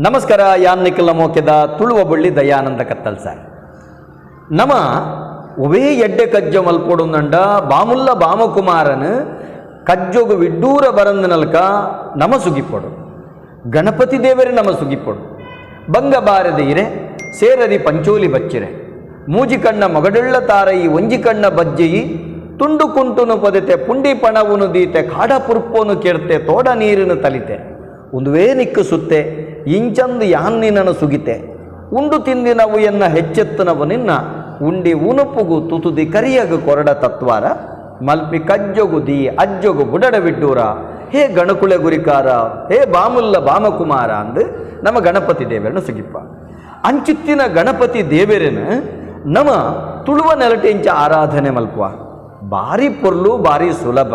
ನಮಸ್ಕಾರ. ಯಾನ್ ನಿಕಲ್ನ ಮೋಕೆದ ತುಳುವ ಬೊಳ್ಳಿ ದಯಾನಂದ ಕತ್ತಲ್ ಸರ್. ನಮ ಒವೇ ಎಡ್ಡೆ ಕಜ್ಜ ಮಲ್ಪೊಡುಂದಂಡ ಬಾಮುಲ್ಲ ಬಾಮಕುಮಾರನ್ ಕಜ್ಜೊಗು ವಿಡ್ಡೂರ ಬರಂದನಲ್ಕ ನಮ ಸುಗಿಪೊಡು, ಗಣಪತಿ ದೇವರೇ ನಮ ಸುಗಿಪೊಡು. ಬಂಗ ಬಾರದ ಇರೆ ಸೇರರಿ ಪಂಚೋಲಿ ಬಚ್ಚಿರೆ, ಮೂಜಿ ಕಣ್ಣ ಮೊಗಡೆಳ್ಳ ತಾರಯಿ, ಒಂಜಿ ಕಣ್ಣ ಬಜ್ಜೆಯಿ, ತುಂಡು ಕುಂಟುನು ಪೊದೆತೆ, ಪುಂಡಿ ಪಣವುನು ದೀತೆ, ಕಾಡ ಪುರ್ಪೋನು ಕೆರ್ತೆ, ತೋಡ ನೀರಿನ ತಲಿತೆ, ಉಂದುವೇ ನಿಕ್ಕು ಸುತ್ತೆ, ಇಂಚಂದು ಯಾನ್ ನಿನ್ನನು ಸುಗಿತೆ. ಉಂಡು ತಿಂದಿನವು ಎನ್ನ ಹೆಚ್ಚೆತ್ತನವು ನಿನ್ನ ಉಂಡಿ ಉನುಪುಗು ತುತುದಿ ಕರಿಯಗು ಕೊರಡ ತತ್ವಾರ ಮಲ್ಪಿ ಕಜ್ಜೊಗು the ಅಜ್ಜೊಗು ಬುಡಡ ವಿಡ್ಡೂರ, ಹೇ ಗಣಕುಳೆ ಗುರಿಕಾರ, ಹೇ ಬಾಮುಲ್ಲ ಬಾಮಕುಮಾರ ಅಂದು ನಮ್ಮ ಗಣಪತಿ ದೇವರನ್ನು ಸುಗಿಪ್ಪ. ಅಂಚಿತ್ತಿನ ಗಣಪತಿ ದೇವರನ್ನು ನಮ ತುಳುವ ನೆಲಟೆ ಇಂಚ ಆರಾಧನೆ ಮಲ್ಪುವ. ಬಾರಿ ಪೊರ್ಲು, ಬಾರಿ ಸುಲಭ.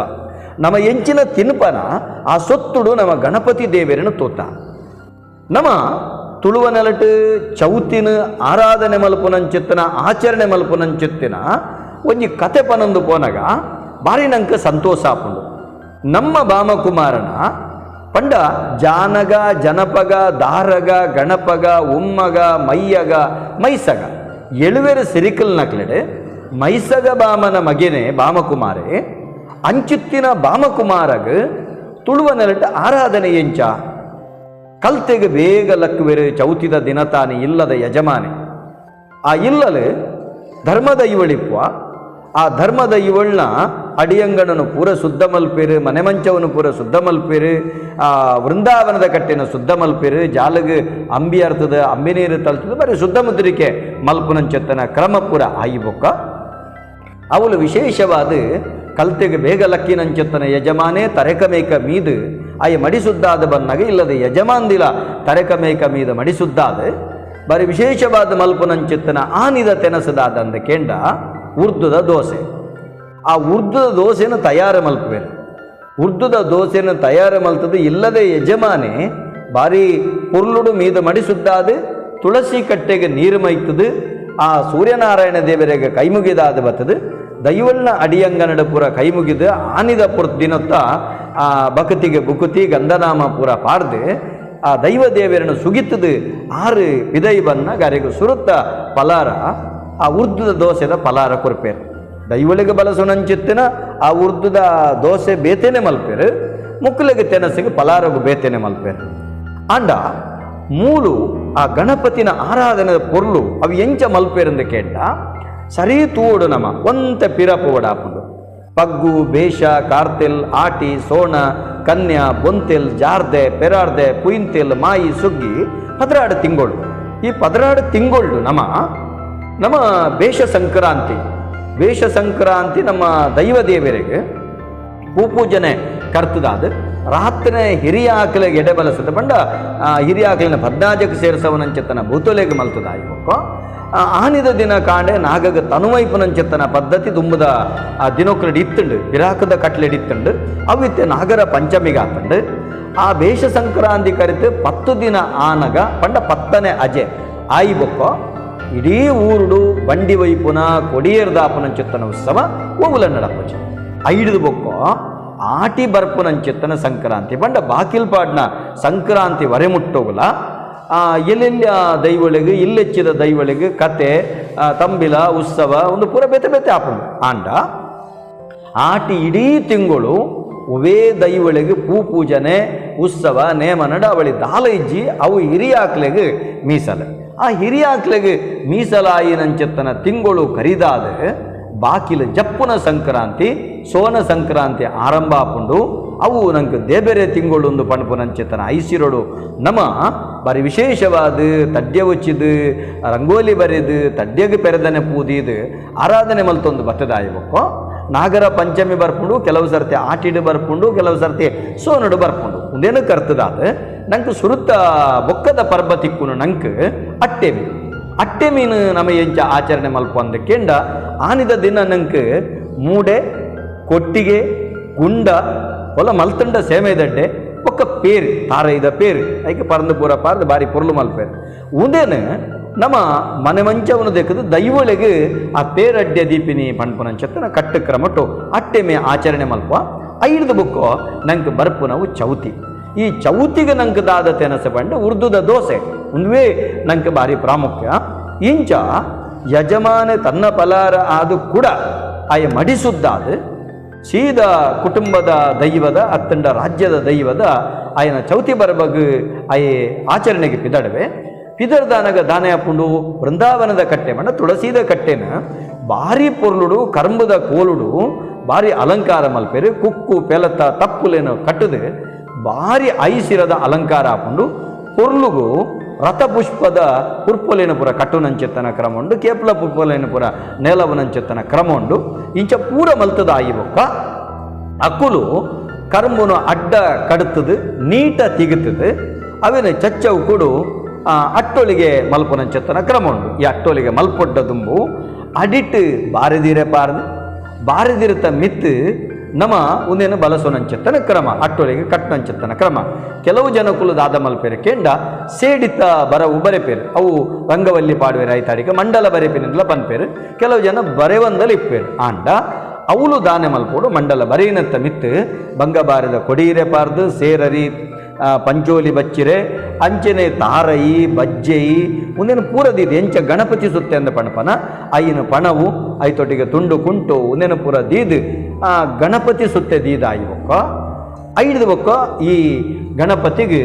ನಮ್ಮ ಎಂಚಿನ ತಿನ್ಪನ ಆ ಸೊತ್ತುಡು ನಮ್ಮ ಗಣಪತಿ ದೇವರನ್ನು ತೋತ. ನಮ್ಮ ತುಳುವ ನೆಲಟು ಚೌತಿನ ಆರಾಧನೆ ಮಲ್ಪುನಂಚಿತ್ತನ, ಆಚರಣೆ ಮಲ್ಪುನಂಚಿತ್ತಿನ ಒಂಜಿ ಕತೆ ಪನೊಂದು ಪೋನಗ ಬಾರಿ ನಂಗೆ ಸಂತೋಷ ಆಪುಂಡು. ನಮ್ಮ ಬಾಮಕುಮಾರನ ಪಂಡ ಜಾನಗ, ಜನಪಗ, ದಾರಗ, ಗಣಪಗ, ಉಮ್ಮಗ, ಮಯ್ಯಗ, ಮೈಸಗ ಎಳುವೆರು ಸಿರಿಕಲ್ ನಕ್ಲೆಡೆ ಮೈಸಗ ಬಾಮನ ಮಗೆನೆ ಬಾಮಕುಮಾರೆ. ಅಂಚಿತ್ತಿನ ಬಾಮಕುಮಾರಗ್ ತುಳುವ ನೆಲಟ ಆರಾಧನೆ ಎಂಚ? ಕಲ್ತೆಗೆ ಬೇಗ ಲಕ್ಕುವೆರು ಚೌತಿದ ದಿನತಾನೆ ಇಲ್ಲದ ಯಜಮಾನೆ. ಆ ಇಲ್ಲಲು ಧರ್ಮದ ಇವಳಿಪ್ಪ. ಆ ಧರ್ಮದ ಇವಳನ್ನ ಅಡಿಯಂಗಣನು ಪೂರ ಶುದ್ಧ ಮಲ್ಪೇರು, ಮನೆ ಮಂಚವನ್ನು ಪೂರ ಶುದ್ಧ ಮಲ್ಪೇರು, ಆ ವೃಂದಾವನದ ಕಟ್ಟಿನ ಶುದ್ಧ ಮಲ್ಪೇರು, ಜಾಲಗ್ ಅಂಬಿ ಅರ್ತದ, ಅಂಬಿ ನೀರು ತಲ್ತದ, ಬರೀ ಶುದ್ಧ ಮುದ್ರಿಕೆ ಮಲ್ಪುನಂಚೆತ್ತನ ಕ್ರಮ ಪೂರ ಆಯಿ ಬೊಕ್ಕ ಅವಳು ವಿಶೇಷವಾದ ಕಲ್ತೆಗೆ ಬೇಗ ಲಕ್ಕಿನಂಚೆತ್ತನ ಯಜಮಾನೇ ತರೆಕ ಮೇಕ ಮೀದು ಆಯ ಮಡಿಸುದ್ದಾದ ಬನ್ನಾಗ ಇಲ್ಲದ ಯಜಮಾನ್ದಿಲ ತರೆಕ ಮೇಕ ಮೀದ ಮಡಿಸುದ್ದಾದ ಬರಿ ವಿಶೇಷವಾದ ಮಲ್ಪುನಂಚಿತ್ತನ ಆನಿದ ತೆನಸದಾದ ಅಂದ ಕೇಂಡ ಉರ್ದುದ ದೋಸೆ. ಆ ಉರ್ದುದ ದೋಸೆನ ತಯಾರು ಮಲ್ಪುವೆರು. ಉರ್ದುದ ದೋಸೆನ ತಯಾರು ಮಲ್ತದ ಇಲ್ಲದೆ ಯಜಮಾನೆ ಬಾರಿ ಪುರ್ಲುಡು ಮೀದ ಮಡಿಸುದ್ದಾದ ತುಳಸಿ ಕಟ್ಟೆಗೆ ನೀರು ಮೈತದು ಆ ಸೂರ್ಯನಾರಾಯಣ ದೇವರಿಗೆ ಕೈ ಮುಗಿದಾದ ಬತ್ತದು ದೈವಳ್ನ ಅಡಿಯಂಗನಡ ಪೂರ ಕೈ ಮುಗಿದು ಆನಿದ ಪುರ್ ದಿನತ್ತ ಆ ಬಕತಿಗೆ ಬುಕುತಿ ಗಂಧನಾಮ ಪೂರ ಪಾಡ್ದು ಆ ದೈವ ದೇವರನ್ನು ಸುಗಿತದು ಆರು ವಿದೈ ಬನ್ನ ಗರೆಗು ಸುರುತ್ತ ಪಲಾರ ಆ ಉರ್ದುದ ದೋಸೆದ ಪಲಾರ ಕೊರ್ಪೇರು. ದೈವಳಿಗೆ ಬಲಸುನಂಚಿತ್ತಿನ ಆ ಉರ್ದುದ ದೋಸೆ ಬೇತೇನೆ ಮಲ್ಪೇರು, ಮುಕ್ಕಲಿಗೆ ತೆನಸಿಗೆ ಪಲಾರಗು ಬೇತೇನೆ ಮಲ್ಪೇರು. ಆಂಡ ಮೂಲು ಆ ಗಣಪತಿನ ಆರಾಧನೆ ಪೊರ್ಲು ಅವು ಎಂಚ ಮಲ್ಪೇರಂದು ಕೇಂಡ ಸರಿ ತೂಡು. ನಮ ಒಂತೆ ಪಿರಪು ಓಡಾಪುಂಡು. ಪಗ್ಗು, ಬೇಷ, ಕಾರ್ತೆಲ್, ಆಟಿ, ಸೋಣ, ಕನ್ಯಾ, ಬೊಂತೆಲ್, ಜಾರ್ದೆ, ಪೆರಾರ್ದೆ, ಪುಯಿಂತೆಲ್, ಮಾಯಿ, ಸುಗ್ಗಿ, 12 ತಿಂಗಳು. ಈ 12 ತಿಂಗಳು ನಮ್ಮ ನಮ್ಮ ಬೇಷ ಸಂಕ್ರಾಂತಿ. ಬೇಷ ಸಂಕ್ರಾಂತಿ ನಮ್ಮ ದೈವ ದೇವರಿಗೆ ಪೂಪೂಜನೆ ಕರ್ತದಾದ ರಾತ್ರಿ ಹಿರಿಯ ಆಕಲಿಗೆ ಎಡೆ ಬಲಸದ ಪಂಡ ಹಿರಿಯ ಆಕಲಿನ ಪದ್ನಾಜಕ್ಕೆ ಸೇರಿಸವನಂచెತ್ತನ ಭೂತೊಲೆಗೆ ಮಲ್ತದ ಇವಕ್ಕ. ಆನಿದ ದಿನ ಕಾಂಡೆ ನಾಗಗ ತನುವೈಪುನಂచెತ್ತನ ಪದ್ಧತಿ ದುಂಬುದ ಆ ದಿನೊಕ್ಲೆಡ್ ಇತ್ತುಂಡು, ಪಿರಾಕದ ಕಟ್ಲೆಡ್ ಇತ್ತುಂಡು. ಅವಿತ್ತೆ ನಾಗರ ಪಂಚಮಿಗೆ ಆತಂಡು. ಆ ಬೇಷ ಸಂಕ್ರಾಂತಿ ಕರಿತು 10 ದಿನ ಆನಗ ಪಂಡ 10ನೇ ಅಜೆ ಆಯಿ ಬೊಕ್ಕ ಇಡೀ ಊರುಡು ಬಂಡಿ ವೈಪುನ ಕೊಡಿಯೇರ್ದಾಪುನಂಚಿತ್ತನ ಉತ್ಸವ ಓವುಲ ನಡಪುಜಿ. ಐಡ್ದು ಬೊಕ್ಕ ಆಟಿ ಬರ್ಪುನಂಚಿತ್ತನ ಸಂಕ್ರಾಂತಿ ಪಂಡ ಬಾಕಿಲ್ಪಾಡ್ನ ಸಂಕ್ರಾಂತಿ ವರೆಮುಟ್ಟೋಗುಲ ಎಲ್ಲೆಲ್ಲ ದೈವಳಿಗೆ ಇಲ್ಲೆಚ್ಚಿದ ದೈವಳಿಗೆ ಕತೆ, ತಂಬಿಲ ಉತ್ಸವ ಒಂದು ಪೂರ ಬೇತೆ ಬೇತೆ ಆಪುಂಡು. ಆಂಡ ಆಟಿ ಇಡೀ ತಿಂಗಳು ಒವೇ ದೈವಳಿಗೆ ಪೂ ಪೂಜನೆ, ಉತ್ಸವ, ನೇಮ ನಡಾವಳಿ ದಾಲ ಇಜ್ಜಿ. ಅವು ಹಿರಿಯಾಕ್ಲೆಗೆ ಮೀಸಲು. ಆ ಹಿರಿಯಾಕ್ಲೆಗೆ ಮೀಸಲಾಯಿನಂచెತ್ತನ ತಿಂಗಳು ಕರಿದಾದ ಬಾಕಿಲ ಜಪ್ಪುನ ಸಂಕ್ರಾಂತಿ, ಸೋನ ಸಂಕ್ರಾಂತಿ ಆರಂಭ ಆಪುಂಡು. ಅವು ನಂಗೆ ದೇಬೇರೆ ತಿಂಗಳು ಒಂದು ಪಣಪುನಂಚೆತ್ತನ ಐಸಿರೋಡು ನಮ್ಮ ಬಾರಿ ವಿಶೇಷವಾದ ತಡ್ಯ ಉಚ್ಚಿದು, ರಂಗೋಲಿ ಬರೆದು, ತಡ್ಯಗೆ ಪೆರದನೆ ಪೂದೀದು ಆರಾಧನೆ ಮಲ್ತೊಂದು ಬತ್ತದಾಯಬೊಕ್ಕೋ ನಾಗರ ಪಂಚಮಿ ಬರ್ಪುಂಡು. ಕೆಲವು ಸರ್ತಿ ಆಟಿಡು ಬರ್ಪುಂಡು, ಕೆಲವು ಸರ್ತಿ ಸೋನಡು ಬರ್ಪುಂಡು. ಉಂದೇನು ಕರ್ತದಾದ ನಂಗೆ ಸುರುತ್ತ ಬೊಕ್ಕದ ಪರ್ಬ ತಿಕ್ಕುನು ನಂಗೆ ಅಟ್ಟೆಮಿ. ಅಟ್ಟೆ ಮೀನು ನಮ್ಮ ಎಂಚ ಆಚರಣೆ ಮಲ್ಪ ಅಂದ ಕೆಂಡ ಆನಿದ ದಿನ ನಂಗೆ ಮೂಡೆ, ಕೊಟ್ಟಿಗೆ, ಗುಂಡ ಒಲ ಮಲ್ತಂಡ ಸೇಮೆದಡ್ಡೆ ಬೊಕ್ಕ ಪೇರು, ತಾರೈದ ಪೇರು, ಐಕೆ ಪರಂದು ಪೂರ ಪಾರ್ದು ಬಾರಿ ಪೊರ್ಲು ಮಲ್ಪೇರು. ಉಂದೇನು ನಮ್ಮ ಮನೆ ಮಂಚವನ್ನು ದೆಕ್ಕದು ದೈವಳಿಗೆ ಆ ಪೇರಡ್ಡೆ ದೀಪಿನಿ ಪಣ್ಪುನಂಚತ್ತನ ಕಟ್ಟು ಕ್ರಮಟು ಅಟ್ಟೆಮೆ ಆಚರಣೆ ಮಲ್ಪ. ಐಡ್ದು ಬುಕ್ಕೋ ನಂಗೆ ಬರ್ಪುನವು ಚೌತಿ. ಈ ಚೌತಿಗೆ ನಂಗೆ ದಾದ ತೆನಸ ಪಂಡ ಉರ್ದುದ ದೋಸೆ ಉಂದುವೇ ನಂಗೆ ಭಾರಿ ಪ್ರಾಮುಖ್ಯ. ಇಂಚ ಯಜಮಾನ ತನ್ನ ಪಲಾರ ಆದು ಕೂಡ ಆಯ ಮಡಿಸುದ್ದಾದ ಸೀದ ಕುಟುಂಬದ ದೈವದ ಅತ್ತಂಡ ರಾಜ್ಯದ ದೈವದ ಆಯನ ಚೌತಿ ಬರಬಗ್ ಆಯೆ ಆಚರಣೆಗೆ ಪಿದಡವೆ. ಪಿದರ್ದಾನಗ ದಾನೆ ಅಪ್ಪುಂಡು ವೃಂದಾವನದ ಕಟ್ಟೆ ಮಣ್ಣ ತುಳಸಿದ ಕಟ್ಟೆನ ಭಾರಿ ಪೊರ್ಲುಡು ಕರ್ಮದ ಕೋಲುಡು ಭಾರಿ ಅಲಂಕಾರ ಮಲ್ಪೇರು ಕುಕ್ಕು ಪೆಲತ ತಪ್ಪುಲೇನು ಕಟ್ಟದು ಭಾರಿ ಐಸಿರದ ಅಲಂಕಾರ ಹಾಕೊಂಡು ಪೊರ್ಲುಗು ರಥಪುಷ್ಪದ ಪುರ್ಪೊಲೇನ ಪುರ ಕಟ್ಟುನಂಚೆತ್ತನ ಕ್ರಮ ಉಂಡು, ಕೇಪಲ ಪುರ್ಪೊಲೇನ ಪುರ ನೇಲವನಂಚೆತ್ತನ ಕ್ರಮ ಉಂಡು. ಇಂಚ ಪೂರ ಮಲ್ತದ ಆಯಿ ಬೊಕ್ಕ ಅಕ್ಕುಲು ಕರ್ಮುನು ಅಡ್ಡ ಕಡುತ್ತದು ನೀಟ ತಿಗುತ್ತದೆ ಅವೇನು ಚಚ್ಚವು ಕೂಡು ಅಟ್ಟೊಲಿಗೆ ಮಲ್ಪನಂಚೆತ್ತನ ಕ್ರಮ ಉಂಡು. ಈ ಅಟ್ಟೊಲಿಗೆ ಮಲ್ಪೊಡ್ಡ ದುಂಬು ಅಡಿಟ್ಟು ಬಾರದಿರೆ ಪಾರದು ಬಾರದಿರತ ಮಿತ್ತು ನಮ್ಮ ಒಂದೇನು ಬಲಸೋನಂಚೆತ್ತನ ಕ್ರಮ ಅಟ್ಟೊಲಿಗೆ ಕಟ್ಟನಂಚೆತ್ತನ ಕ್ರಮ. ಕೆಲವು ಜನಕುಲು ದಾದ ಮಲ್ಪೇರು ಕೇಂಡ ಸೇಡಿತ ಬರವು ಬರೆಪೇರು ಅವು ರಂಗವಲ್ಲಿ ಪಾಡುವೇರು ಆಯ್ತಾಡಿಗೆ ಮಂಡಲ ಬರೆಪೇನೆಂದಲ ಪನ್ಪೇರು. ಕೆಲವು ಜನ ಬರೆವಂದಲು ಇಪ್ಪೇರು ಆಂಡ ಅವಳು ದಾನೆ ಮಲ್ಪೋಡು ಮಂಡಲ ಬರೆಯಿನತ್ತ ಮಿತ್ತು ಬಂಗಬಾರದ ಕೊಡೀರೆ ಪಾರ್ದು ಸೇರರಿ ಪಂಚೋಲಿ ಬಚ್ಚಿರೆ ಅಂಚನೆ ತಾರಯಿ ಬಜ್ಜೆಯಿ ಮುಂದಿನ ಪೂರದೀದು ಎಂಚ ಗಣಪತಿ ಸುತ್ತೆ ಅಂದ ಪಣಪನ ಐನ ಪಣವು ಐತೊಟ್ಟಿಗೆ ತುಂಡು ಕುಂಟು ಒಂದೇನು ಪೂರ ದೀದು ಆ ಗಣಪತಿ ಸುತ್ತೆ ದೀದಾಯಿ ಬೊಕ್ಕ ಐದು ಬೊಕ್ಕ ಈ ಗಣಪತಿಗೆ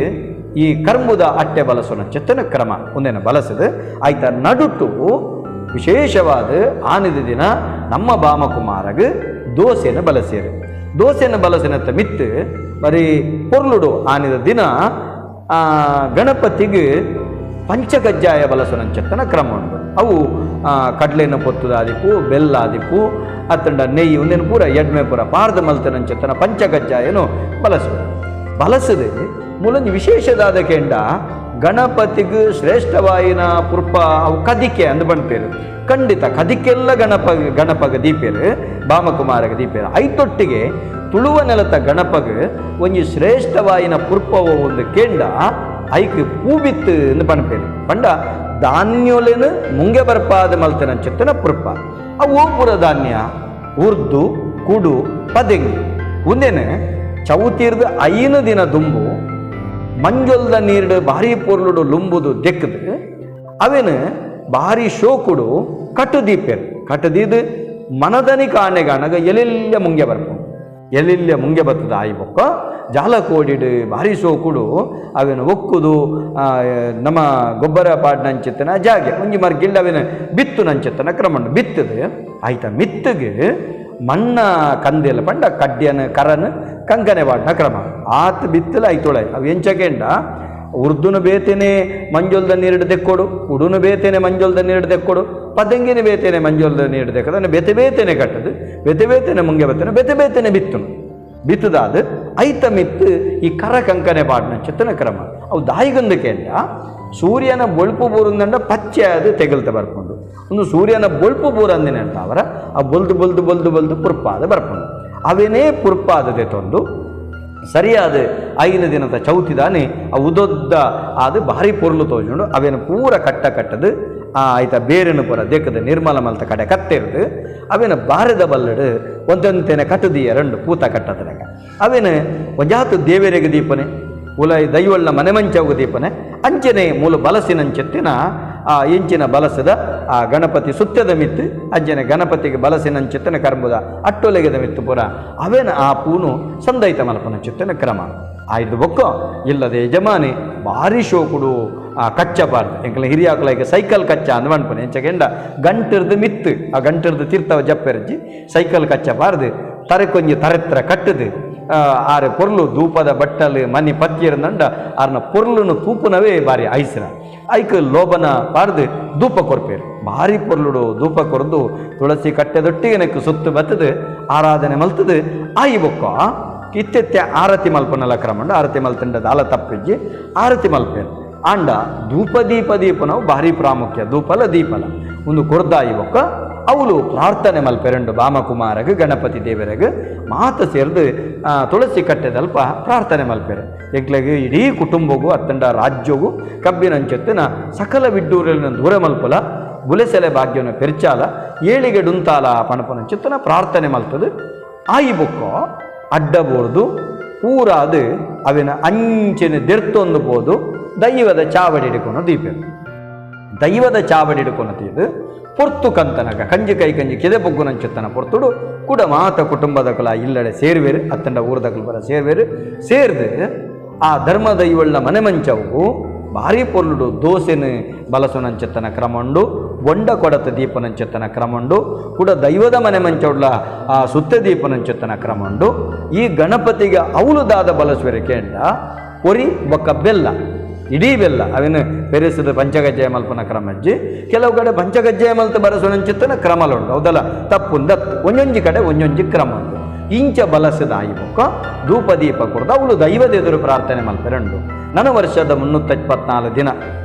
ಈ ಕರ್ಮುದ ಅಟ್ಟೆ ಬಲಸುನ ಚೆತ್ತನ ಕ್ರಮ ಒಂದೇನು ಬಲಸದು ಆಯ್ತ. ನಡುಟು ವಿಶೇಷವಾದ ಆನದ ದಿನ ನಮ್ಮ ಬಾಮಕುಮಾರಗ ದೋಸೆಯನ್ನು ಬಲಸಿರು. ದೋಸೆಯನ್ನು ಬಲಸಿನತ್ತ ಮಿತ್ತು ಬರೀ ಪೊರ್ಲುಡು ಆನಿದ ದಿನ ಗಣಪತಿಗೆ ಪಂಚಕಜ್ಜಾಯ ಬಲಸುನಂಚೆತ್ತನ ಕ್ರಮ ಉಂಟು. ಅವು ಕಡಲೆನ ಪೊತ್ತುದಾದಿಪ್ಪು ಬೆಲ್ಲಾದಿಪ್ಪು ಅತ್ತಂಡ ನೆಯ್ಯಿ ಒಂದೇನು ಪೂರ ಎಡ್ಮೆ ಪೂರ ಪಾರ್ದ ಮಲ್ತನಂಚೆತ್ತನ ಪಂಚಕಜ್ಜಾಯನು ಬಲಸು ಬಲಸದೆ ಮೂಲಂಜಿ ವಿಶೇಷದಾದ ಕೆಂಡ ಗಣಪತಿಗೆ ಶ್ರೇಷ್ಠವಾಯಿನ ಪುರ್ಪ ಅವು ಕದಿಕೆ ಅಂದ್ ಬಂಪೇರು. ಖಂಡಿತ ಕದಿಕೆಲ್ಲ ಗಣಪಗ ದೀಪೇರು ಬಾಮಕುಮಾರಗ ದೀಪೇರು. ಐತೊಟ್ಟಿಗೆ ತುಳುವ ನೆಲತ ಗಣಪಗ ಒಂಜಿ ಶ್ರೇಷ್ಠವಾಯಿನ ಪುರ್ಪವ ಒಂದು ಕೇಂಡ ಐಕ್ ಪೂಬಿತ್ತು ಎಂದು ಪಣಪೇರು. ಪಂಡ ಧಾನ್ಯೋಲೇನು ಮುಂಗೆ ಬರ್ಪಾದ ಮಲ್ತನ ಚೆತ್ತನ ಪುರ್ಪ ಅವು ಪೂರ ಧಾನ್ಯ ಉರ್ದು ಕುಡು ಪದೆಂಗಿ ಒಂದೇನೆ ಚೌತೀರ್ದ 5 ದಿನ ದುಂಬು ಮಂಜೊಲ್ದ ನೀರ್ಡು ಭಾರಿ ಪೊರ್ಲುಡು ಲುಂಬುದು ದೆಕ್ಕದು ಅವೇನು ಭಾರಿ ಶೋಕುಡು ಕಟ್ಟುದೀಪೇರು. ಕಟ್ಟುದೀದು ಮನದನಿ ಕಾಣೆಗಾಣಗ ಎಲೆಲ್ಲ ಮುಂಗೆ ಬರ್ಪು ಎಲೆಲ್ಲ ಮುಂಗೆ ಬತ್ತದ ಆಯಿ ಬೊಕ್ಕ ಜಾಲಕೋಡಿಡು ಭಾರಿ ಶೋಕುಡು ಅವೇನು ಒಕ್ಕುದು ನಮ್ಮ ಗೊಬ್ಬರ ಪಾಡ್ನಂಚಿತ್ತನ ಜಾಗೆ ಒಂಜಿ ಮರ್ಗಿಲ್ಡ ಅವೇನು ಬಿತ್ತು ನಂಚಿತ್ತನ ಕ್ರಮಂಡು ಬಿತ್ತದು ಆಯ್ತ. ಮಿತ್ತಿಗೆ ಮಣ್ಣ ಕಂದೆಲ್ಲ ಪಂಡ ಕಡ್ಯನ ಕರನ್ ಕಂಕನೆ ಪಾಡ್ನ ಕ್ರಮ ಆತ್ ಬಿತ್ತಲ ಐತೊಳೆ ಅವು ಎಂಚಕೆಂಡ ಉರ್ದುನು ಬೇತೇನೆ ಮಂಜೊಲ್ದ ನೀರು ದೆಕ್ಕೊಡು, ಉಡುನು ಬೇತೇನೆ ಮಂಜೊಲ್ದ ನೀರು ದೆಕ್ಕೊಡು, ಪದಂಗಿನ ಬೇತೇನೆ ಮಂಜೊಲ್ದ ನೀರು ದೆಕ್ಕದು ಬೇತೆ ಬೇತೇನೆ ಕಟ್ಟದು ಬೇತೆ ಬೇತೇನೆ ಮುಂಗೆ ಬತ್ತನೆ ಬೇತೆ ಬೇತೇನೆ ಬಿತ್ತುನು ಬಿತ್ತದಾದ ಐತ ಮಿತ್ತು ಈ ಕರ ಕಂಕನೆ ಪಾಡ್ನ ಚಿತ್ತನ ಕ್ರಮ ಅವು ದಾಯಿಗಂದು ಕೇಂಡ ಸೂರ್ಯನ ಬೊಳ್ಪು ಬೂರಂದಂಡ ಪಚ್ಚೆ ಅದು ತೆಗಲ್ತ ಬರ್ಕೊಂಡು ಒಂದು ಸೂರ್ಯನ ಬೊಳ್ಪು ಬೂರಂದಿನ ಅಂತ ಅವರ ಆ ಬೊಲ್ದು ಬೊಲ್ದು ಬೊಲ್ದು ಬೊಲ್ದು ಪುರ್ಪಾದ ಬರ್ಕೊಂಡು ಅವೇನೇ ಪುರ್ಪಾದದೆ ತಂದು ಸರಿಯಾದ 5 ದಿನದ ಚೌತಿದಾನೆ ಆ ಉದೊದ್ದ ಅದು ಭಾರಿ ಪೊರ್ಲು ತೋಜುಂಡು ಅವೇನು ಪೂರ ಕಟ್ಟ ಕಟ್ಟದು ಆಯ್ತ ಬೇರೆನು ಪೂರ ದೇಕದ ನಿರ್ಮಲ ಮಲ್ತ ಕಡೆ ಕತ್ತೆರ್ದು ಅವೇನು ಬಾರದ ಬಲ್ಲಡು ಒಂದೊಂತೇನೆ ಕಟ್ಟದೀಯ ರಂಡು ಪೂತ ಕಟ್ಟದನಗ ಅವೇನು ಒಂಜಾತು ದೇವರಿಗೆ ದೀಪನೆ ಉಲ ದೈವಳ್ಳ ಮನೆ ಮಂಚವು ದೀಪನೆ ಅಂಚನೆ ಮೂಲ ಬಲಸಿನಂಚೆತ್ತಿನ ಆ ಇಂಚಿನ ಬಲಸದ ಆ ಗಣಪತಿ ಸುತ್ತದ ಮಿತ್ತು ಅಂಚನೆ ಗಣಪತಿಗೆ ಬಲಸಿನಂಚೆತ್ತನ ಕರ್ಮದ ಅಟ್ಟೊಲೆಗದ ಮಿತ್ತು ಪೂರ ಅವೇನ ಆ ಪೂನು ಸಂದೈತ ಮಲಪನ ಚಿತ್ತನ ಕ್ರಮ ಆಯ್ದು ಬೊಕ್ಕ ಇಲ್ಲದೆ ಯಜಮಾನಿ ಭಾರಿ ಶೋಕುಡು ಆ ಕಚ್ಚ ಬಾರ್ದು ಎಂಕಲ ಹಿರಿಯಾಕುಲೈಗೆ ಸೈಕಲ್ ಕಚ್ಚ ಅಂದ್ ಮನ್ಪುನೆ ಎಂಚಗೆಂಡ ಗಂಟಿರ್ದು ಮಿತ್ತು ಆ ಗಂಟಿರ್ದು ತೀರ್ಥವ ಜಪ್ಪೆರಜ್ಜಿ ಸೈಕಲ್ ಕಚ್ಚ ಬಾರ್ದು ತರೆ ಕೊಂಜಿ ತರೆತ್ರ ಕಟ್ಟದು ಆರೆ ಪೊರ್ಲು ಧೂಪದ ಬಟ್ಟಲು ಮನಿ ಪತ್ತಿಯರ್ದಂಡ ಆರ್ನ ಪೊರ್ಲುನು ತೂಪುನವೇ ಭಾರಿ ಐಸ್ರ ಐಕ್ ಲೋಬನ ಪಾರ್ದು ಧೂಪ ಕೊರ್ಪೇರು ಭಾರಿ ಪೊರ್ಲುಡು ಧೂಪ ಕೊರ್ದು ತುಳಸಿ ಕಟ್ಟೆದೊಟ್ಟಿಗೆ ನೆಕ್ಕು ಸುತ್ತು ಬತ್ತದು ಆರಾಧನೆ ಮಲ್ತದು ಆಯಿ ಬೊಕ್ಕ ಇತ್ತೆತ್ತೆ ಆರತಿ ಮಲ್ಪನಲ ಕ್ರಮಂಡು ಆರತಿ ಮಲ್ತಂಡ ದಾಲ ತಪ್ಪಿಜ್ಜಿ ಆರತಿ ಮಲ್ಪೇರು ಆಂಡ ಧೂಪ ದೀಪ ದೀಪನವು ಭಾರಿ ಪ್ರಾಮುಖ್ಯ ಧೂಪಲ ದೀಪಲ ಒಂದು ಕೊರ್ದಾಯಿ ಬೊಕ್ಕ ಅವಳು ಪ್ರಾರ್ಥನೆ ಮಲ್ಪೆರಂಡು ಬಾಮಕುಮಾರಗ ಗಣಪತಿ ದೇವರಗ ಮಾತ ಸೇರ್ದು ತುಳಸಿ ಕಟ್ಟೆದಲ್ಪ ಪ್ರಾರ್ಥನೆ ಮಲ್ಪೆರು ಎಂಕ್ಲೆಗ್ ಇಡೀ ಕುಟುಂಬಗೂ ಅತ್ತಂಡ ರಾಜ್ಯಗೂ ಕಬ್ಬಿನಂಚೆತ್ತಿನ ಸಕಲ ವಿಡ್ಡೂರಲಿನ ದೂರ ಮಲ್ಪಲ ಬುಲೆಸೆಲೆ ಭಾಗ್ಯನ ಪೆರ್ಚಾಲ ಏಳಿಗೆ ಡುಂತಾಲ ಪಣಪನಂಚೆತ್ತನ ಪ್ರಾರ್ಥನೆ ಮಲ್ತದು ಆಯಿ ಬೊಕ್ಕ ಅಡ್ಡ ಬೋರ್ದು ಪೂರಾದ್ ಅವಿನ ಅಂಚಿನ ದೆರ್ತೊಂದು ಪೋದು ದೈವದ ಚಾವಡಿ ಹಿಡ್ಕೊಂಡು ದೀಪೆರು. ದೈವದ ಚಾವಡಿ ಹಿಡ್ಕೊಂಡು ತೀದು ಪೊರ್ತು ಕಂತನಗ ಕಂಜಿ ಕೈ ಕಂಜಿ ಕೆದೆ ಪೊಗ್ಗುನಂಚುತ್ತನ ಪೊರ್ತುಡು ಕೂಡ ಮಾತ ಕುಟುಂಬದ ಕುಲ ಇಲ್ಲಡೆ ಸೇರ್ವೇರು, ಅತ್ತಂಡ ಊರ್ದಕುಲು ಬರ ಸೇರ್ವೇರು. ಸೇರ್ದು ಆ ಧರ್ಮ ದೈವಳ್ಳ ಮನೆ ಮಂಚವು ಭಾರಿ ಪೊರ್ಲುಡು ದೋಸೆನು ಬಲಸುನಂಚೆತ್ತನ ಕ್ರಮಂಡು, ಬೊಂಡ ಕೊಡತ ದೀಪನಂಚೆತ್ತನ ಕ್ರಮಂಡು, ಕೂಡ ದೈವದ ಮನೆ ಮಂಚವುಡ್ಲ ಆ ಸುತ್ತ ದೀಪನಂಚೆತ್ತನ ಕ್ರಮಂಡು. ಈ ಗಣಪತಿಗೆ ಅವಲುದಾದ ಬಲಸುವೆರೆ ಕೇಂಡ ಪೊರಿ ಬೊಕ್ಕ ಬೆಲ್ಲ, ಇಡೀ ಬೆಲ್ಲ ಅವಿನ ಪೆರೆಸದ ಪಂಚಗಜ್ಜಾಯ ಮಲ್ಪನ ಕ್ರಮಜ್ಜಿ. ಕೆಲವು ಕಡೆ ಪಂಚಗಜ್ಜಾಯ ಮಲ್ತ ಬರಸುನಂಚಿತ್ತನ ಕ್ರಮಲುಂಡು, ಹೌದಲ್ಲ? ತಪ್ಪುಂದತ್ತು ಒಂಜೊಂಜಿ ಕಡೆ ಒಂಜೊಂಜಿ ಕ್ರಮ ಉಂಡು. ಇಂಚ ಬಲಸದ ಆಯಿ ಬೊಕ್ಕ ಧೂಪ ದೀಪ ಕೊಡ್ದು ಅವಳು ದೈವದ ಎದುರು ಪ್ರಾರ್ಥನೆ ಮಲ್ಪೆರಂಡು. ನನ ವರ್ಷದ 324 ದಿನ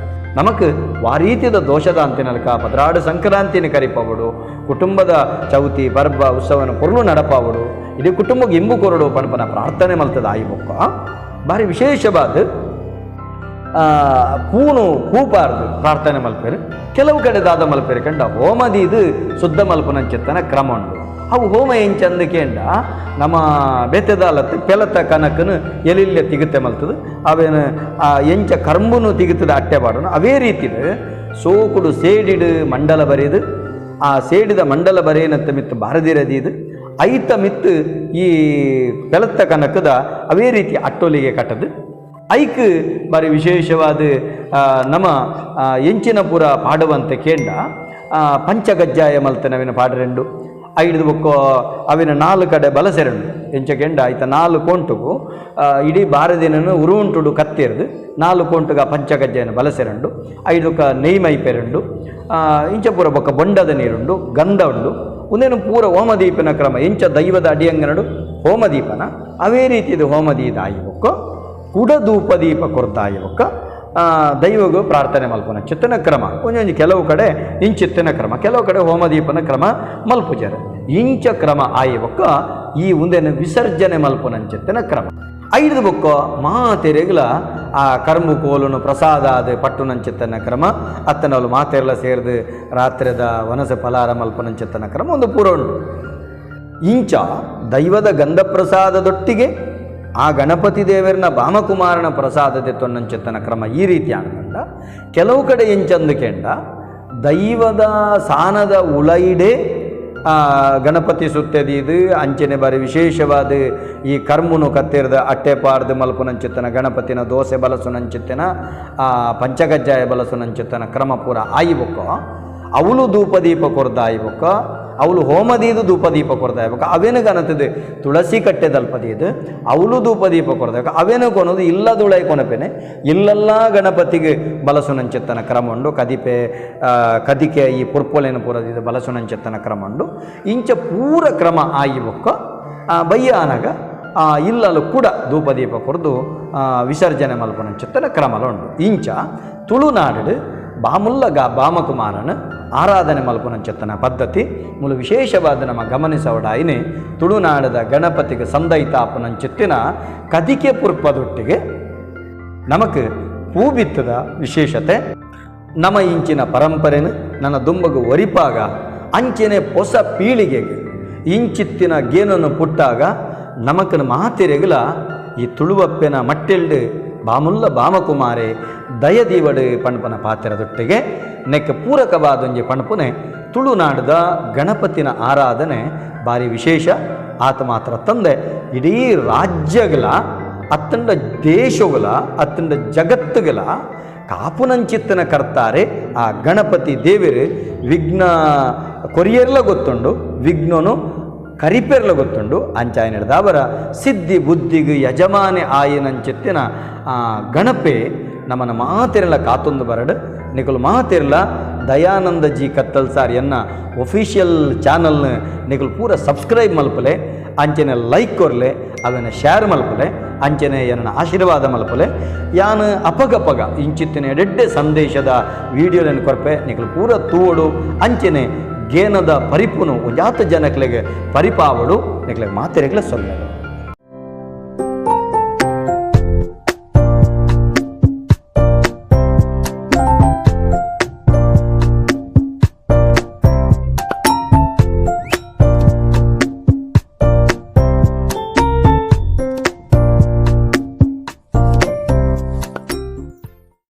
ನಮಕ್ ವಾರೀತಿದ ದೋಷದ ಅಂತಿನಲ್ಕ ಪದ್ರಾಡು ಸಂಕ್ರಾಂತಿನ ಕರಿಪವಡು, ಕುಟುಂಬದ ಚೌತಿ ಪರ್ಬ ಉತ್ಸವನ ಪೊರ್ಲು ನಡಪಾವಡು, ಇಡೀ ಕುಟುಂಬಕ್ಕೆ ಇಂಬು ಕೊರಡು ಪಣಪನ ಪ್ರಾರ್ಥನೆ ಮಲ್ತದ ಆಯಿ ಬೊಕ್ಕ ಭಾರಿ ವಿಶೇಷವಾದ ಪೂನು ಪೂಪಾರ್ದು ಪ್ರಾರ್ಥನೆ ಮಲ್ಪೆರು. ಕೆಲವು ಕಡೆ ದಾದ ಮಲ್ಪೆರು ಕಂಡ ಹೋಮದೀದು ಶುದ್ಧ ಮಲ್ಪನಂಚಿತ್ತನ ಕ್ರಮ ಉಂಡು. ಅವು ಹೋಮ ಎಂಚಂದ ಕೇಂಡ ನಮ್ಮ ಬೆತ್ತದಾಲತ್ತು ಪೆಲತ ಕನಕನು ಎಲಿಲ್ಲೆ ತಿಗುತ್ತೆ ಮಲ್ತದು, ಅವೇನು ಆ ಎಂಚ ಕರ್ಂಬುನು ತಿಗುತ್ತದ ಅಟ್ಟೆ ಪಾಡೋಣ. ಅವೇ ರೀತಿಡು ಸೋಕುಡು ಸೇಡಿಡು ಮಂಡಲ ಬರೆದು ಆ ಸೇಡಿದ ಮಂಡಲ ಬರೆಯನತ್ತ ಮಿತ್ತು ಬಾರದಿರದೀದು ಐತ ಮಿತ್ತು ಈ ಪೆಲತ್ತ ಕನಕದ ಅವೇ ರೀತಿ ಅಟ್ಟೊಲಿಗೆ ಕಟ್ಟದು ಐಕ್ ಬಾರಿ ವಿಶೇಷವಾದ ನಮ್ಮ ಎಂಚಿನ ಪೂರ ಪಾಡುವಂತೆ ಕೇಂಡ ಪಂಚಗಜ್ಜಾಯ ಮಲ್ತನವಿನ ಪಾಡರೆಂಡು ಐದು ಬೊಕ್ಕ ಅವಿನ ನಾಲ್ಕು ಕಡೆ ಬಲಸೆರಂಡು ಎಂಚ ಕೆಂಡ ಐತ ನಾಲ್ಕು ಕೋಂಟುಗು ಇಡೀ ಬಾರದಿನನು ಉರುಂಟುಡು ಕತ್ತಿರ್ದು ನಾಲ್ಕು ಕೋಂಟುಗ ಪಂಚಗಜ್ಜಾಯನ ಬಲಸೆರಂಡು ಐದುಕ ನೆಯ್ ಮೈಪೆರಂಡು ಇಂಚ ಪೂರ ಬೊಕ್ಕ ಬೊಂಡದ ನೀರುಂಡು ಗಂಧ ಉಂಡು. ಒಂದೇನು ಪೂರ ಹೋಮದೀಪನ ಕ್ರಮ ಎಂಚ ದೈವದ ಅಡಿಯಂಗನಡು ಹೋಮದೀಪನ ಅವೇ ರೀತಿಯದು ಹೋಮದೀದ ಆಯಿ ಬೊಕ್ಕ ಕುಡ ಧೂಪ ದೀಪ ಕೊರ್ದಾಯಿ ಬೊಕ್ಕ ದೈವಗೂ ಪ್ರಾರ್ಥನೆ ಮಲ್ಪನ ಚಿತ್ತನ ಕ್ರಮ. ಒಂಜೊಂಜಿ ಕೆಲವು ಕಡೆ ಇಂಚಿತ್ತನ ಕ್ರಮ, ಕೆಲವು ಕಡೆ ಹೋಮದೀಪನ ಕ್ರಮ ಮಲ್ಪುಜರು. ಇಂಚ ಕ್ರಮ ಆಯಿ ಬೊಕ್ಕ ಈ ಉಂದೆನ ವಿಸರ್ಜನೆ ಮಲ್ಪುನಂಚಿತ್ತನ ಕ್ರಮ. ಐದು ಬೊಕ್ಕ ಮಾತೆರೆಗ್ಲ ಆ ಕರ್ಮು ಕೋಲುನು ಪ್ರಸಾದ ಆದ ಪಟ್ಟುನಂಚಿತ್ತನ ಕ್ರಮ, ಅತ್ತನವಳು ಮಾತೆರ್ಲ ಸೇರ್ದು ರಾತ್ರಿದ ವನಸ ಫಲಾರ ಮಲ್ಪುನಂಚಿತ್ತನ ಕ್ರಮ ಒಂದು ಪೂರ ಉಂಟು. ಇಂಚ ದೈವದ ಗಂಧ ಪ್ರಸಾದದೊಟ್ಟಿಗೆ ಆ ಗಣಪತಿ ದೇವರನ ಬಾಮಕುಮಾರನ ಪ್ರಸಾದದ ತೊನ್ನಂಚಿತ್ತನ ಕ್ರಮ ಈ ರೀತಿ ಆನಂದ. ಕೆಲವು ಕಡೆ ಎಂಚಂದು ಕೆಂಡ ದೈವದ ಸಾನದ ಉಳೈಡೆ ಗಣಪತಿ ಸುತ್ತೆದೀದು ಅಂಚನೆ ಬಾರಿ ವಿಶೇಷವಾದ ಈ ಕರ್ಮುನು ಕತ್ತಿರದ ಅಟ್ಟೆ ಪಾರ್ದು ಮಲ್ಪುನಂಚಿತ್ತನ ಗಣಪತಿನ ದೋಸೆ ಬಲಸುನಂಚಿತ್ತನ ಆ ಪಂಚಗಜ್ಜಾಯ ಬಲಸುನಂಚಿತ್ತನ ಕ್ರಮ ಪೂರ ಆಯಿ ಬೊಕ್ಕ ಅವಳು ಧೂಪದೀಪ ಕೊರ್ದಾಯಿ ಬೊಕ್ಕ ಅವಳು ಹೋಮದೀದು ಧೂಪದೀಪ ಕೊರ್ದಾಯಿ ಬೊಕ್ಕ ಅವೇನು ಗನತದು ತುಳಸಿ ಕಟ್ಟೆದಲ್ಪದೀದು ಅವಳು ಧೂಪದೀಪ ಕೊರ್ದಾಯ ಅವೇನು ಕೊನದು ಇಲ್ಲದುಳೈ ಕೊನಪೆನೆ ಇಲ್ಲೆಲ್ಲ ಗಣಪತಿಗೆ ಬಲಸುನಂಚಿತ್ತನ ಕ್ರಮ ಉಂಡು. ಕದಿಪೆ ಕದಿಕೆ ಈ ಪುರ್ಪೊಲೇನು ಪೂರದಿದ್ದು ಬಲಸುನಂಚಿತ್ತನ ಕ್ರಮ ಉಂಡು. ಇಂಚ ಪೂರ ಕ್ರಮ ಆಯಿ ಬೊಕ್ಕ ಬಯ್ಯ ಆನಗ ಇಲ್ಲಲು ಕೂಡ ಧೂಪದೀಪ ಕೊರ್ದು ವಿಸರ್ಜನೆ ಮಲ್ಪನಂಚಿತ್ತನ ಕ್ರಮಲ ಉಂಡು. ಇಂಚ ತುಳುನಾಡು ಬಾಮುಲ್ಲ ಬಾಮಕುಮಾರನ ಆರಾಧನೆ ಮಲ್ಪುನಂಚಿತ್ತನ ಪದ್ಧತಿ ಮೂಲ ವಿಶೇಷವಾದ ನಮ್ಮ ಗಮನಿಸವಡಾಯಿನಿ ತುಳುನಾಡದ ಗಣಪತಿಗೆ ಸಂದೈತಾಪನಂಚಿತ್ತಿನ ಕದಿಕೆ ಪುರ್ಪದೊಟ್ಟಿಗೆ ನಮಕ್ ಪೂ ಬಿತ್ತದ ವಿಶೇಷತೆ ನಮ್ಮ ಇಂಚಿನ ಪರಂಪರೆನು ನನ್ನ ದುಂಬಗು ಒರಿಪಾಗ ಅಂಚೆನೆ ಹೊಸ ಪೀಳಿಗೆಗೆ ಇಂಚಿತ್ತಿನ ಗೇನನ್ನು ಪುಟ್ಟಾಗ ನಮಕನ ಮಾತೆರೆಗಲ ಈ ತುಳುವಪ್ಪೆನ ಮಟ್ಟೆಲ್ಡು ಬಾಮುಲ್ಲ ಬಾಮಕುಮಾರೆ ದಯದೀವಡು ಪಣ್ಪನ ಪಾತ್ರದೊಟ್ಟಿಗೆ ನೆಕ್ಕ ಪೂರಕವಾದೊಂಜಿ ಪಣ್ಪುನೆ ತುಳುನಾಡದ ಗಣಪತಿನ ಆರಾಧನೆ ಭಾರಿ ವಿಶೇಷ. ಆತ ಮಾತ್ರ ತಂದೆ ಇಡೀ ರಾಜ್ಯಗಳ ಅತ್ತಂಡ ದೇಶಗಳ ಅತ್ತಂಡ ಜಗತ್ತುಗಳ ಕಾಪುನಂಚಿತ್ತನ ಕರ್ತಾರೆ ಆ ಗಣಪತಿ ದೇವರು. ವಿಘ್ನ ಕೊರಿಯರ್ಲ ಗೊತ್ತುಂಡು, ವಿಘ್ನನು ಕರಿಪೆರ್ಲ ಗೊತ್ತುಂಡು. ಅಂಚಾಯನಿಡ್ದಾವರ ಸಿದ್ಧಿ ಬುದ್ಧಿಗೆ ಯಜಮಾನೆ ಆಯನಂಚಿತ್ತಿನ ಆ ಗಣಪೆ ನಮ್ಮನ ಮಾತಿರಲ ಕಾತೊಂದು ಬರಡು. ನಿಕುಲು ಮಾತಿರಲ ದಯಾನಂದ ಜಿ ಕತ್ತಲ್ ಸಾರ್ ಎನ್ನ ಒಫಿಷಿಯಲ್ ಚಾನಲ್ನ ನಿಕುಲು ಪೂರ ಸಬ್ಸ್ಕ್ರೈಬ್ ಮಲ್ಪಲೆ, ಅಂಚನೆ ಲೈಕ್ ಕೊರ್ಲೆ, ಅದನ್ನು ಶೇರ್ ಮಲ್ಪಲೆ, ಅಂಚನೆ ಎನ್ನ ಆಶೀರ್ವಾದ ಮಲ್ಪಲೆ. ಯಾನು ಅಪಗಪಗ ಇಂಚಿತ್ತಿನ ಎಡೆಡ್ಡೆ ಸಂದೇಶದ ವಿಡಿಯೋలను ಕೊರ್ಪೆ ನಿಕುಲು ಪೂರ ತೂವಡು. ಅಂಚನೆ ಗೇನದ ಪರಿಪುನು ಒಂಜಾತ ಜನಕ್ಲೆಗೆ ಪರಿಪಾವಡು ನಿಕ್ಲೆಗೆ ಮಾತೆರೆಗ್ಲೆ ಸೊಲ್ಲೆಲು.